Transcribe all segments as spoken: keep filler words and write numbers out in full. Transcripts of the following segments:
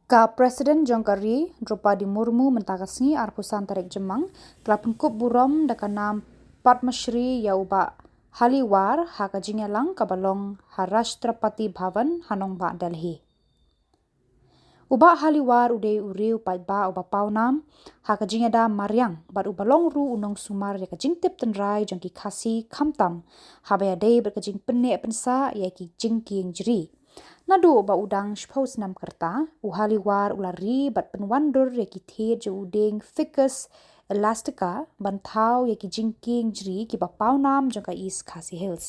Ka President jong ka ri, Droupadi Murmu, mynta ka sngi arphew san tarik Jymmang, ka la pynkup burom da ka nam Padma Shri ïa u Bah Haliwar ha ka jingïalang kaba long ha Rashtrapati Bhavan ha nongbah Delhi. U Bah Haliwar u dei u riew paidbah uba pawnam ha ka jingïada mariang bad uba long ruh u nongsumar ïa ka jingtip tynrai jong ki Khasi, khamtam haba ïadei bad ka jingpynneh pynsah ïa ki jingkieng jri. Naduh ba u dang shiphew snem ka rta, u Haliwar u la ri bad pynwandur ïa ki thied jong u dieng Ficus elastica ban thaw ïa ki jingkieng jri kiba pawnam jong ka East Khasi Hills.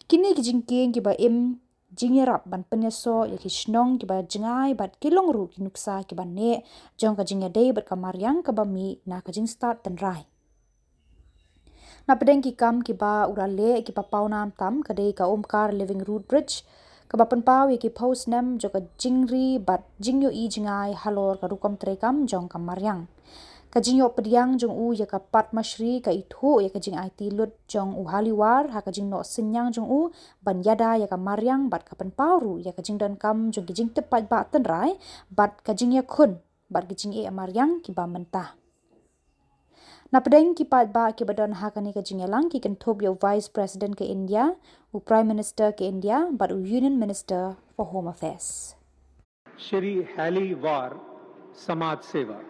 Kine ki jingkieng kiba im jingïarap ban pynïasoh ïa ki shnong kiba jngai bad ki long ruh ki nuksa kiba neh jong ka jingïadei bad ka mariang kaba mih na ka jingstad tynrai. Na pdeng ki kam kiba u la leh kiba pawnam tam ka dei ka Omkar Living Root Bridge, kaba pynpaw ïa ki phew snem jong ka jingri bad jingïohi jngai halor ka rukom treikam jong ka mariang. Ka jingïoh pdiang jong u ïa ka Padma Shri ka ithuh ïa ka jingaiti lut jong u Haliwar ha ka jingnoh synñiang jong u ban ïada ïa ka mariang bad ka pynpaw ruh ïa ka jingdonkam jong ki jingtip paidbah tynrai bad ka jingïakhun bad ki jingeh mariang kiba mynta. Na pdeng ki paidbah kiba don ha kane ka jingïalang ki kynthup ïa u Vice President ka India, u Prime Minister ka India bad u Union Minister for Home Affairs. Shri Haliwar Samaj Seva.